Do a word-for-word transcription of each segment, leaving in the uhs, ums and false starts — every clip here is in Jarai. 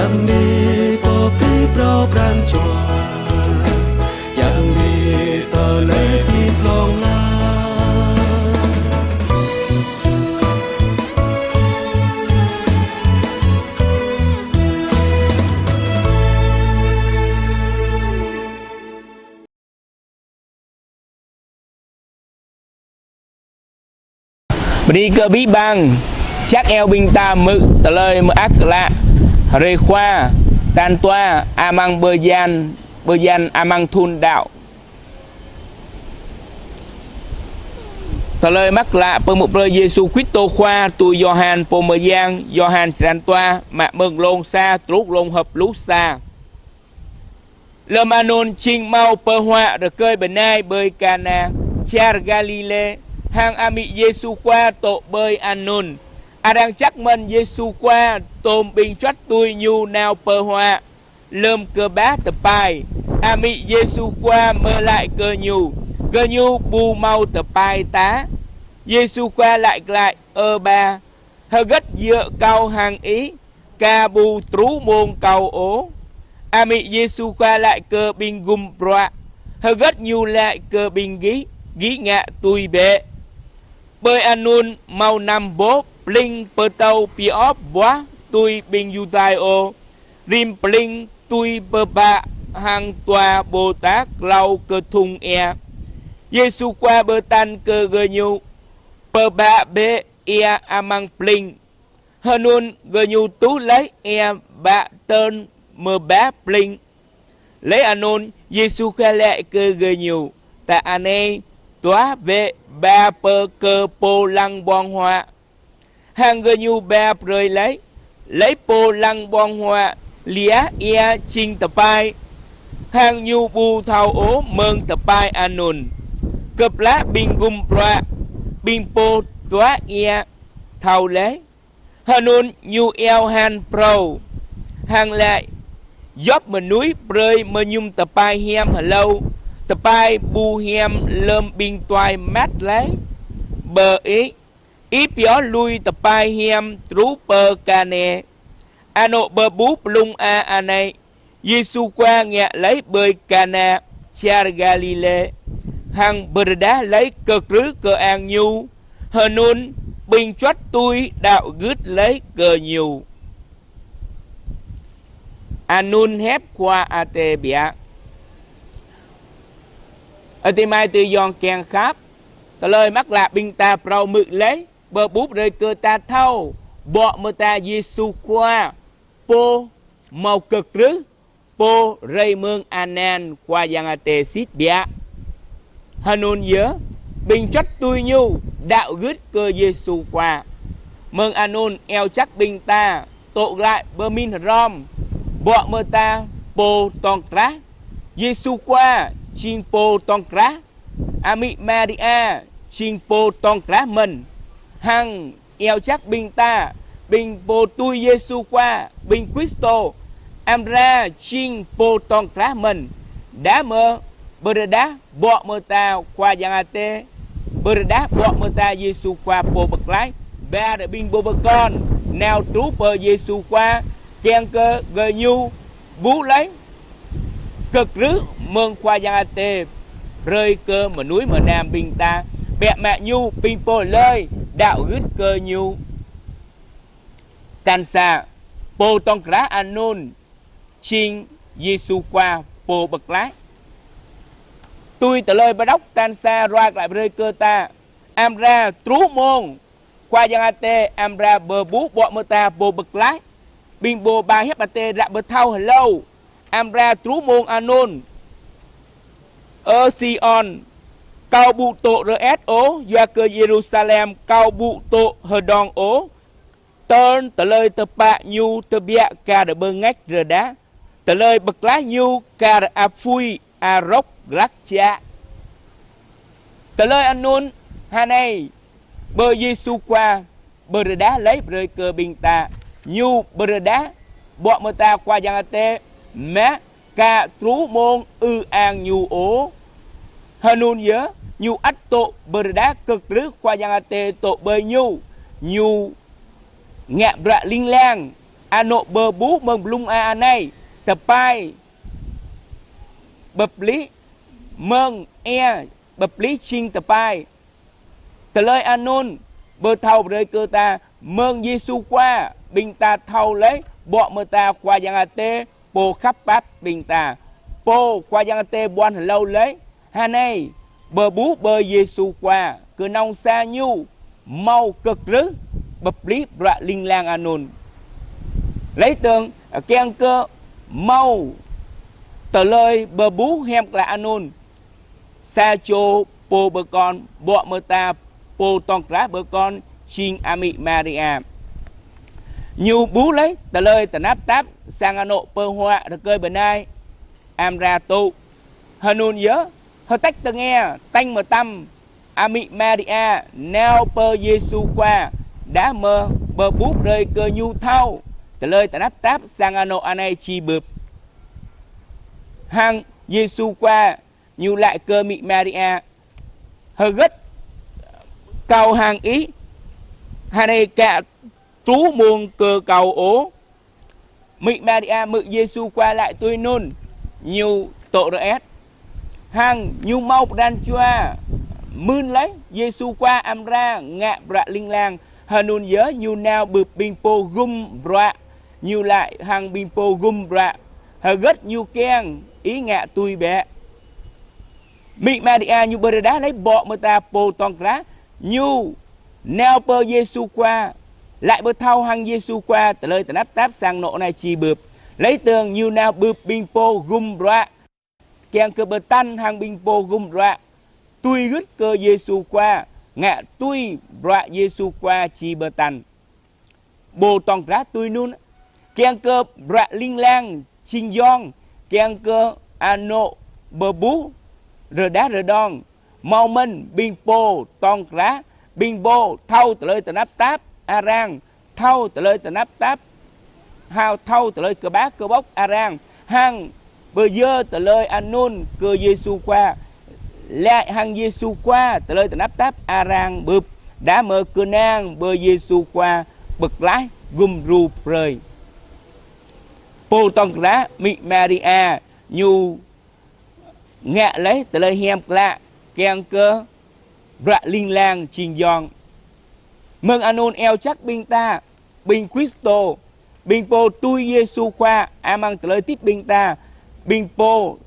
Yang ni pơpĭ phrâo pran jua, yang ni tơlơi ti tlong la. Bơni kơ abih bang, čang iâu ƀing ta hmư̆ tơlơi mơak klă hrơi Khua tal dua amăng bơyan, bơyan amăng thun đăo. Tơlơi mơak klă pơhmư̆ brơi Yêsu Kristô Khua tui Yôhan Pô Mơyang, Yôhan črăn dua, mă mơ̆ng glông sa truh glông hơpluh sa. Lơm anŭn jing hmâo pơhuă rơkơi bơnai ƀơi Kana, čar Galilê, hăng amĭ Yêsu Khua dŏ ƀơi anŭn. Arăng čăk mơ̆n Yêsu Khua tôm ƀing čuăt tui Ñu nao pơhuă. Lơm kơƀah tơpai, amĭ Yêsu Khua mơlai kơ ñu: Gơñu ƀu hmâo tơpai tah. Yêsu Khua lăi glăi: Ơ ba, hơgĕt djơ̆ Kâo hăng ih, ka ƀu truh mông Kâo ôh. Amĭ Yêsu Khua lăi kơ ƀing gum bruă: Hơgĕt Ñu lăi kơ ƀing gih, gih ngă tui bĕ. Ƀơi anŭn hmâo năm boh pling pơtâo pioh buah tui ƀing Yuđaiô, rĭm pling tui pơbă hăng dua ƀôdah klâo kơthŭng ia. Yêsu Khua pơtă kơ gơñu: Pơbă bĕ ia amăng pling. Hơnŭn gơñu tuh laih ia bă tơl mơbah pling. Laih anŭn Yêsu Khua lăi kơ gơñu: Ta anai, duah bĕ ba pơ kơ pô lăng ƀơ̆ng huă. Hăng gơñu ba brơi laih. Laih pô lăng ƀơ̆ng huă liah ia jing tơpai, hăng ñu ƀu thâo ôh mơ̆ng tơpai anŭn. Kơplah ƀing gum bruă, ƀing pô duah ia thâo laih, hơnŭn ñu iâu han phrâo hăng lăi: Djop mơnuih brơi mơñum tơpai hiam hlâo, tơpai ƀu hiam lơm ƀing tuai măt laih. Bơ ih, ih pioh lui tơpai hiam truh pơ Kana, anŏ pơƀuh blung a anai. Yêsu Khua ngă laih ƀơi Kana, čar Galilê, hăng pơrơđah laih kơkrưh kơang Ñu, hơnŭn ƀing čuăt tui đăo gưt laih kơ Ñu. Anŭn hiăp Khua Adai biă. Ơ adơi amai ayŏng kiăng khăp, tơlơi mơak klă ƀing ta phrâo hmư̆ laih, pơƀuh brơi kơ ta thâo, ƀô̆ mơta Yêsu Khua, Pô hmâo kơkrưh, Pô rai mơ̆ng anăn Khua Yang Adai sĭt biă. Hơnŭn yơh, ƀing čuăt tui Ñu đăo gưt kơ Yêsu Khua. Mơ̆ng anŭn iâu čăk ƀing ta dŏ glăi pơmĭn hrŏm, ƀô̆ mơta Pô tŏng krah. Yêsu Khua jing Pô tŏng krah, amĭ Maria jing Pô tŏng krah mơ̆n. Hăng iâu čăk ƀing ta, ƀing pô tui Yêsu Khua, ƀing Kristô, amra jing Pô tŏng krah mơ̆n. Đah mơ̆ pơrơđah ƀô̆ mơta Khua Yang Adai, pơrơđah ƀô̆ mơta Yêsu Khua Pô Pơklaih, ba ƀing pô pơkŏn nao truh pơ Yêsu Khua, kiăng kơ gơñu ƀuh laih kơkrưh mơ̆ng Khua Yang Adai brơi kơ mơnuih mơnam ƀing ta, biă mă ñu ƀing pô hlơi đăo gưt kơ Ñu. Tal sa, Pô tŏng krah anŭn jing Yêsu Khua Pô Pơklaih. Tui tơlơi pơđŏk tal sa ruai glăi brơi kơ ta, amra truh mông Khua Yang Adai amra pơƀuh ƀô̆ mơta Pô Pơklaih. Ƀing pô ba hiăp Adai ră pơthâo hlâo, amra truh mông anŭn: Ơ Siôn, kâo ƀu dŏ rơiăt ôh, yua kơ Yêrusalem kâo ƀu dŏ hơđong ôh, tơl tơlơi tơpă ñu tơbiă kar bơngač rơđah, tơlơi pơklaih ñu kar apui arŏk glăk jă. Tơlơi anŭn hơnai, ƀơi Yêsu Khua pơrơđah laih brơi kơ ƀing ta, Ñu pơrơđah ƀô̆ mơta Khua Yang Adai mă ka truh mông ư ang Ñu ôh. Hơnŭn yơh, Ñu ăt dŏ pơrơđah kơkrưh Khua Yang Adai dŏ ƀơi Ñu. Ñu ngă bruă ling lang, anŏ pơƀuh mơ̆ng blung a anai, tơpai pơplih, mơ̆ng ia pơplih jing tơpai. Tơlơi anŭn pơthâo brơi kơ ta mơ̆ng Yêsu Khua, ƀing ta thâo laih, ƀô̆ mơta Khua Yang Adai pô khăp pap ƀing ta. Pô Khua Yang Adai ƀuăn hlâo laih, hơnai pơƀuh ƀơi Yêsu Khua, kơnơ̆ng sa Ñu hmâo kơkrưh pơplih bruă ling lang anŭn. Laih dơ̆ng, kiăng kơ hmâo tơlơi pơƀuh hiam klă anŭn, sa čô pô pơkŏn ƀô̆ mơta pô tŏng krah pơkŏn jing amĭ Maria. Ñu ƀuh laih tơlơi tơnap tap sang anŏ pơhuă rơkơi bơnai amra tŭ. Hơnŭn yơh, hơtĕk tơngia, tañ mơtam, amĭ Maria nao pơ Yêsu Khua, đah mơ̆ pơƀuh brơi kơ ñu thâo tơlơi tơnap tap sang anŏ anai či bưp. Hăng Yêsu Khua Ñu laĭ kơ amĭ Maria: Hơgĕt kâo hăng ih, hơnai ka truh mông kơ kâo ôh. Amĭ Maria hmư̆ Yêsu Khua laĭ tui anŭn, ñu tŏ rơet. Hăng ñu hmâo pran jua mưn laih Yêsu Khua amra ngă bruă ling lang. Hơnŭn yơh ñu nao bưp ƀing pô gum bruă. Ñu laĭ hăng ƀing pô gum bruă: Hơgĕt ñu kiăng, ih ngă tui bĕ. Amĭ Maria ñu pơrơđah laih ƀô̆ mơta pô tŏng krah, ñu nao pơ Yêsu Khua, laĭ pơthâo hăng Yêsu Khua tơlơi tơnap tap sang anŏ anai či bưp. Laih dơ̆ng ñu nao bưp ƀing pô gum bruă, kiăng kơ pơtăn hăng ƀing pô gum bruă tui gưt kơ Yêsu Khua, ngă tui bruă Yêsu Khua či pơtăn. Pô tŏng krah tui anŭn, kiăng kơ bruă ling lang jing yŏng, kiăng kơ anŏ pơƀuh rơđah rơđông. Hmâo mơ̆n ƀing pô tŏng krah, ƀing pô thâo tơlơi tơnap tap arăng, thâo tơlơi tơnap tap, hăng thâo tơlơi kơƀah kơƀôk arăng, hăng pơyơr tơlơi anŭn kơ Yêsu Khua, laĭ hăng Yêsu Khua tơlơi tơnap tap arăng bưp, đah mơ̆ kơnang pơ Yêsu Khua pơklaih gum djru brơi. Pô tŏng krah amĭ Maria ñu ngă laih tơlơi hiam klă, kiăng kơ bruă ling lang jing yŏng. Mơ̆ng anŭn iâu jak ƀing ta, ƀing Kristô, ƀing pô tui Yêsu Khua amăng tơlơi hơdip ƀing ta, ƀing pô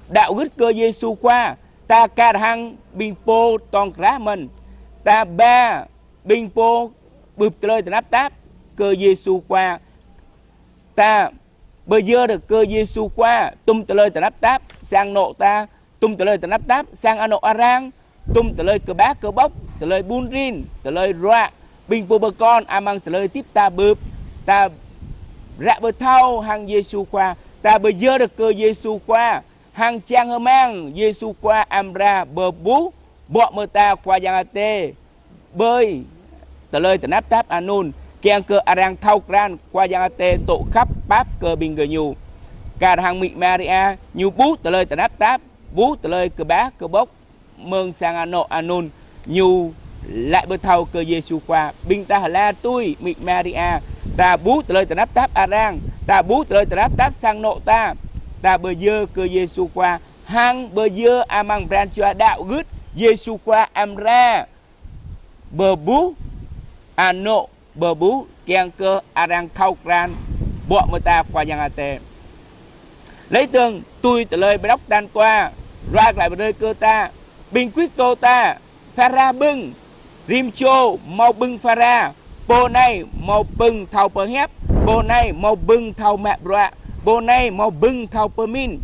đaŏ gưt kơ Yêsu Khua, ta kar hăng ƀing pô tŏng krah mơ̆n. Ta ba ƀing pô bưp tơlơi tơnap tap kơ Yêsu Khua. Ta pơyơr kơ Yêsu Khua tum tơlơi tơnap tap sang anŏ ta, tum tơlơi tơnap tap sang anŏ arăng, tum tơlơi kơƀah kơƀôk, tơlơi ƀun rin, tơlơi ruă, ƀing pô pơkŏn amăng tơlơi hơdip ta bưp. Ta ră pơthâo hăng Yêsu Khua, ta pơyơr kơ Yêsu Khua, hăng čang hơmang Yêsu Khua amra pơƀuh ƀô̆ mơta Khua Yang Adai ƀơi tơlơi tơnap tap anŭn, kiăng kơ arăng thâo krăn Khua Yang Adai tŏ khăp pap kơ ƀing gơñu. Kar hăng amĭ Maria, ñu ƀuh tơlơi tơnap tap, ƀuh tơlơi kơƀah kơƀôk mơ̆ng sang anŏ anŭn, ñu laĭ pơthâo kơ Yêsu Khua. Ƀing ta hla tui amĭ Maria, ta ƀuh tơlơi tơnap tap arăng, ta ƀuh tơlơi tơnap tap sang anŏ ta, ta pơyơr kơ Yêsu Khua, hăng pơyơr amăng pran jua đaŏ gưt Yêsu Khua amra pơƀuh anŏ pơƀuh, kiăng kơ arăng thâo krăn ƀô̆ mơta Khua Yang Adai. Laih dơ̆ng tui tơlơi pơđŏk tal dua, ruai glaĭ brơi kơ ta, ƀing Kristô ta, phara bưng, rĭm čô hmâo bưng phara, pô anai hmâo bưng thâo pơhiăp, pô anai hmâo bưng thâo mă bruă, pô anai hmâo bưng thâo pơmĭn.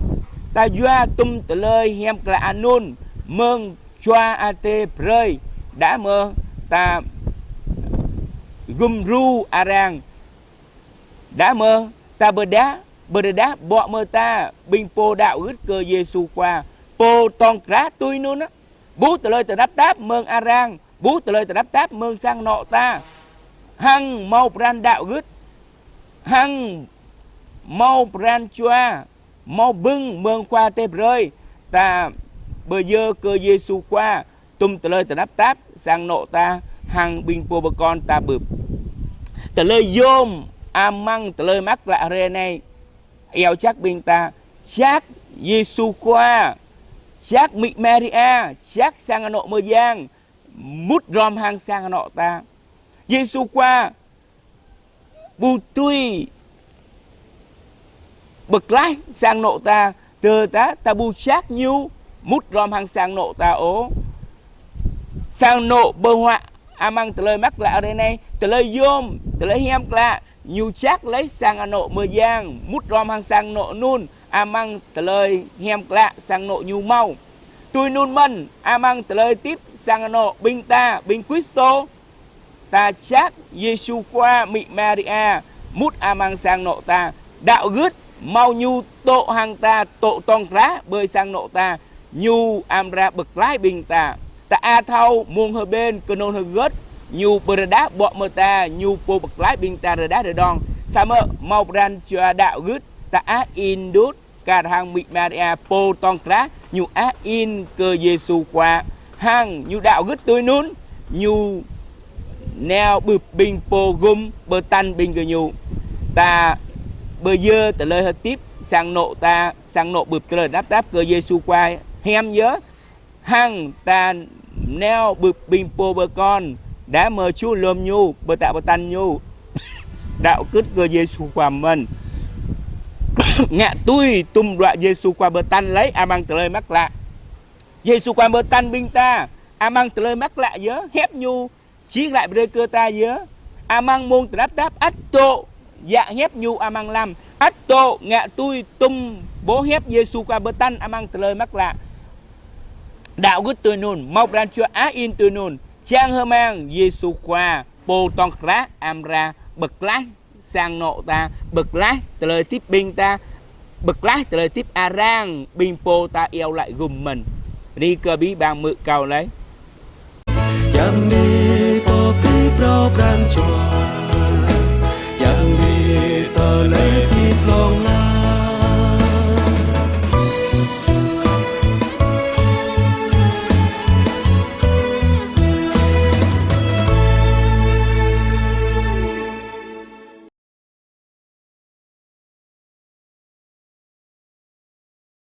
Ta yua tum tơlơi hiam klă anŭn mơ̆ng Jua Adai brơi, đah mơ̆ ta gum djru arăng, đah mơ̆ ta pơđah, pơrơđah ƀô̆ mơta ƀing pô đaŏ gưt kơ Yêsu Khua. Pô tŏng krah tui anŭn, ƀuh tơlơi tơnap tap mơ̆ng arăng, ƀuh tơlơi tơnap tap mơ̆ng sang anŏ ta, hăng hmâo pran đaŏ gưt, hăng hmâo pran jua, hmâo bưng mơ̆ng Khua Adai brơi, ta pơyơr kơ Yêsu Khua tum tơlơi tơnap tap sang anŏ ta hăng ƀing pô pơkŏn ta bưp. Tơlơi yôm Amăng tơlơi mơak klă hrơi anai, iâu jak ƀing ta, jak Yêsu Khua, jak Mĭ Maria, jak sang anŏ mơyang, mŭt hrŏm hăng sang anŏ ta. Yêsu Khua ƀu tui pơklaih sang anŏ ta, tơdah ta ƀu jak ñu mŭt hrŏm hăng sang anŏ ta ôh. Sang anŏ ƀơ̆ng huă amăng tơlơi mơak klă hrơi anai, tơlơi yôm, tơlơi hiam klă, ñu jak laih sang anŏ mơyang mŭt hrŏm hăng sang anŏ anŭn amăng tơlơi hiam klă sang anŏ ñu hmâo. Tui anŭn mơ̆n, amăng tơlơi hơdip sang anŏ ƀing ta, ƀing Kristô, ta jak Yêsu Khua, Mĭ Maria mŭt amăng sang anŏ ta. Đaŏ gưt, hmâo ñu dŏ hăng ta, dŏ tŏng krah ƀơi sang anŏ ta, ñu amra pơklaih ƀing ta. Ta ăt thâo mơ̆ng hơbĭn, kơnŭn hơgĕt, ñu pơrơđah ƀô̆ mơta, ñu pô pơklaih ƀing ta rơđah rơđông. Samơ̆ hmâo pran jua đaŏ gưt, ta ăt in đôč kar hăng Mĭ Maria pô tŏng krah, ñu ăt in kơ Yêsu Khua. Hăng ñu đaŏ gưt tui anŭn, ñu nao bưp ƀing pô gum pơtăn ƀing gơñu. Ta pơyơr tơlơi hơdip sang anŏ ta, sang anŏ bưp tơlơi tơnap tap kơ Yêsu Khua hiam yơh. Hăng ta nao bưp ƀing pô pơkŏn, đah mơču lŏm ñu, pơtă pơtăn ñu. Đaŏ gưt kơ Yêsu Khua mơ̆n. Ngă tui tum đuaĭ Yêsu Khua pơtăn laih amăng tơlơi mơak klă. Yêsu Khua pơtăn ƀing ta amăng tơlơi mơak klă yơh, hiăp ñu čih glaĭ brơi kơ ta yơh. Amăng mông tơnap tap ăt dŏ djă hiăp ñu amăng lăm, ăt dŏ ngă tui tum boh hiăp Yêsu Khua pơtăn amăng tơlơi mơak klă. Đaŏ gưt tui anŭn, hmâo pran jua ăt in tui anŭn, čang hơmang Yêsu Khua pô tŏng krah amra pơklaih sang anŏ ta, pơklaih tơlơi hơdip ƀing ta, pơklaih tơlơi hơdip arăng ƀing pô ta iâu laĭ gum mơ̆n. Bơni kơ abih bang mơ̆ng kâo laih. Yang ni pô pơkĭ phrâo pran jua, yang ni tơlơi hơdip hlŏng lar.